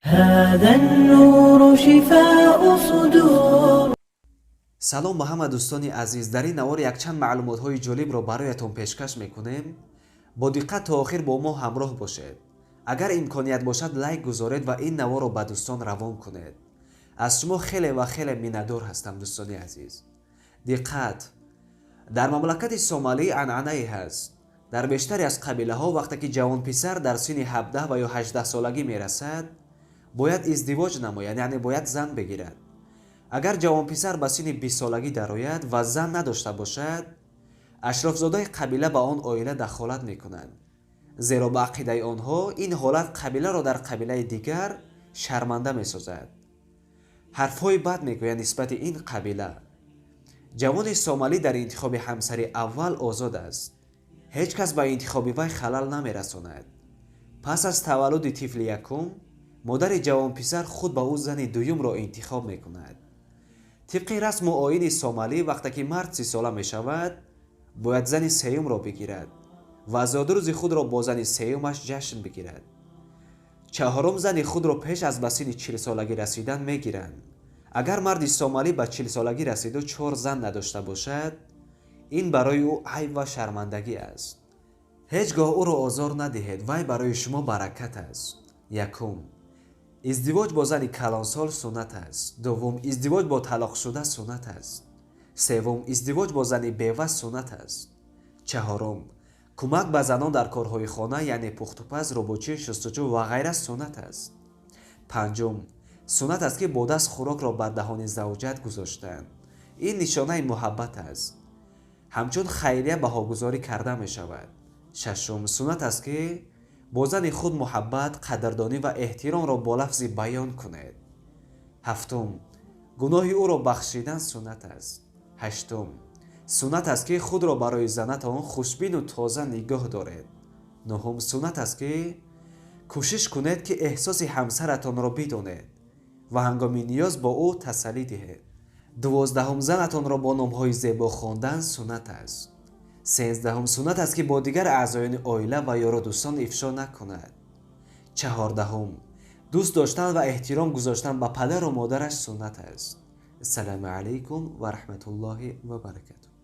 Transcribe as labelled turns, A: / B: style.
A: هذا النور شفاء صدور.
B: Салом ба ҳама дӯстони азиз. Дар ин навор якчанд маълумотҳои ҷолибро бароятон пешкаш мекунем. Бо диққат то охир бо мо ҳамроҳ бошед. Агар имконият бошад, лайк гузоред ва ин наворро ба дӯстон равон кунед. Аз шумо хеле ва хеле миннатдор ҳастам, дӯстони азиз. Диққат! Дар мамлакати Сомалӣ анъанае ҳаст. Дар бештаре аз қабилаҳо, вақте ки ҷавонписар дар синни 17 ва ё 18 солагӣ мерасад, бояд издивоҷ намояд, яъне бояд зан бигирад. Агар ҷавонписар ба синни 20-солагӣ дарояд ва зан надошта бошад, ашрофзодаи қабила ба он оила дахолат мекунанд, зеро ба ақидаи онҳо ин ҳолат қабиларо дар қабилаи дигар шарманда месозад. Ҳарфҳои бад мегӯянд нисбати ин қабила. Ҷавони сомалӣ дар интихоби ҳамсари аввал озод аст. Ҳеҷ кас ба интихоби вай халал намерасонад. Пас аз таваллуди тифли якум модари ҷавонписар худ ба ӯ зани дуюмро интихоб мекунад. Тибқи расму оини сомалӣ, вақте ки мард 30-сола мешавад, бояд зани сеюмро бигирад ва зодрӯзи худро бо зани сеюмаш ҷашн бигирад. Чаҳорум зани худро пеш аз ба синни 40-солагӣ расидан мегиранд. Агар марди сомалӣ ба 40-солагӣ расиду чор зан надошта бошад, ин барои ӯ айб ва шармандагӣ аст. Ҳеҷ гоҳ ӯро озор надиҳед, вай барои шумо баракат аст. Якум, издивоҷ бо зани калонсол суннат аст. Дуввум, издивоҷ бо талоқшуда суннат аст. Севум, издивоҷ бо зани бева суннат аст. Чаҳорум, кӯмак ба занон дар корҳои хона, яъне пухтупаз, рӯбучӣ, шустуҷӯ ва ғайра суннат аст. Панҷум, суннат аст, ки бо даст хӯрокро ба даҳони завҷат гузоштанд. Ин нишонаи муҳаббат аст, ҳамчун хайрия баҳогузорӣ карда мешавад. Шашум, суннат аст, ки бо зани худ муҳаббат, қадрдонӣ ва эҳтиромро бо лафзи баён кунед. Ҳафтум, гуноҳи ӯро бахшидан суннат аст. Ҳаштум, суннат аст, ки худро барои занатон хушбину тоза нигоҳ доред. Нуҳум, суннат аст, ки кӯшиш кунед, ки эҳсоси ҳамсаратонро бидонед ва ҳангоми ниёз бо ӯ тасаллӣ диҳед. 12-ҳум, занатонро бо номҳои зебо хондан суннат аст. 13-ҳум, суннат аст, ки бо дигар аъзоёни оила ва ёру дӯстон ифшо накунад. 14-ҳум, дӯст доштан ва эҳтиром гузоштан ба падару модараш суннат аст. Ассалому алайкум ва раҳматуллоҳи ва баракатуҳ.